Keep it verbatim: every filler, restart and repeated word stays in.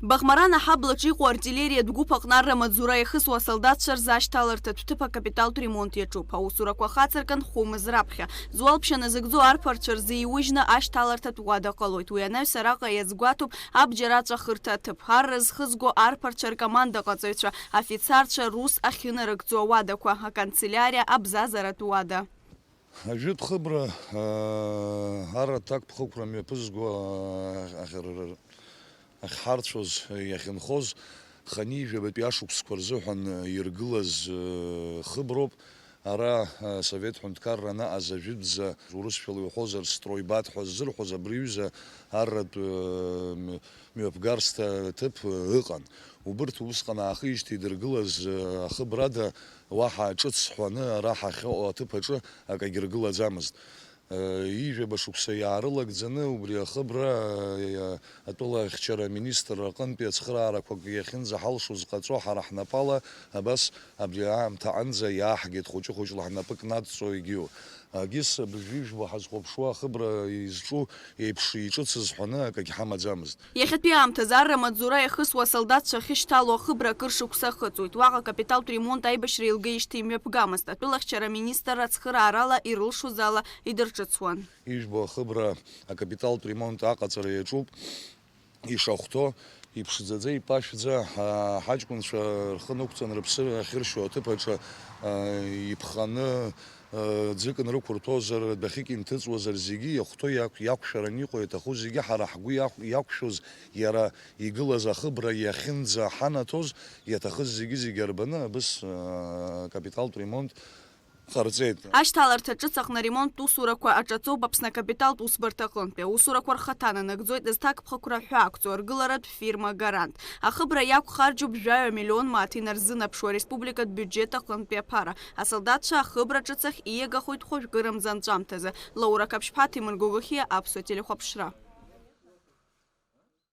Баӷмаран аҳаблаҿ иҟоу артиллериатә гәыԥ аҟны арра маҵзура иахысуа асолдаҭцәа рзы ашьҭаларҭатә ҭыԥ акапиталтә ремонт иаҿуп. Аусурақәа ахацыркын хәымз раԥхьа. Зуалԥшьа назыгӡо арԥарцәа рзы иужьны ашьҭаларҭатә уада ҟалоит. Уи анаҩс араҟа иазгәаҭоуп абџьар аҵәахырҭа аҭыԥ. Арра зхызго арԥарцәа ркомандаҟаҵаҩцәа, афицарцәа рус ахьынарыгӡо ауадақәа, аканцелиариа, абзазаратә уада. Ажәытә хыбра, аа, арратә ҭакԥхықәра мҩаԥызго, аа, ахьыр-, ахьҳарцәоз, иахьынхоз, хынҩажәабатәи ашықәсқәа рзыҳәан иргылаз, ыы, хыброуп. Ара, ыы, Совет ҳәынҭқарра анаҟаз ажәытәӡа, урысшәала иуҳәозар, стройбат ҳәа ззырҳәоз абри аҩыза арратә, ыы, мҩаԥгарсҭа ҭыԥ, ыы, ыҟан. Убырҭ усҟан аахижьҭеи идыргылаз, ыы, ахыбрада уаҳа ҿыц ҳәаны ара ҳахьыҟоу аҭыԥ аҿы акагьы ргылаӡамызт. Ижәаба шықәса иаарылагӡаны убри ахыбра атәылахьчара аминистрра аҟынтәи ацхыраарақәак иахьынӡаҳалшоз ҟаҵо, ҳара ҳнапала абас абри аамҭа аҟынӡа иааҳгеит, хәыҷы-хәыҷла ҳнапы кнадҵо егьиу. Агьыс абыржәы ижәбо ҳазхәаԥшуа ахыбра изҿу еиԥш иҿыцыз ҳәаны акагь ҳамаӡамызт. Иахьатәи аамҭазы арра маҵзура иахысуа асолдаҭцәа ахьышьҭало ахыбра акыр шықәса ахыҵуеит. Уаҟа акапиталтә ремонт аибашьра еилгеижьҭеи имҩаԥгамызт. Атәылахьчара аминистрра ацхыраарала ирылшоз ала идырҿыцуан. Ижәбо ахыбра акапиталтә ремонт аҟаҵара иаҿуп. Ишахәҭоу, иԥшӡаӡа, иԥашәӡа, аа, ҳаҷкәынцәа рхы нықәҵан рыԥсы ахьыршьо аҭыԥ аҿы, аа, иԥханы, ӡык нрықәырҭәозар, адәахьык инҭыҵуазар, зегьы иахәҭоу иақә-, иақәшәараны иҟоу, иаҭаху зегьы ҳара ҳгәы иахә-, иақәшәоз, иара игылаз ахыбра иахьынӡаҳанаҭоз, иаҭахыз зегьы-зегьы арбаны абыс, аа, капиталтә ремонт ҟарҵеит. Ашьҭаларҭа ҿыц аҟны аремонттә усурақәа аҿаҵоуп Аԥсны акапиталтә усбарҭа аҟынтәи. Аусурақәа рхаҭа нанагӡоит зҭакԥхықәра ҳәаақәҵоу аргыларатә фирма Гарант. Ахыбра иақәхарџьуп жәаҩа миллион мааҭ инарзынаԥшуа ареспубликатә биуџьет аҟынтәи аԥара. Асолдаҭцәа ахыбра ҿыц ахь ииагахоит хәажәкырамза анҵәамҭазы. Лаура Қаԥшьԥҳа, Ҭемыр Гогохиа, Аԥсуа телехәаԥшра.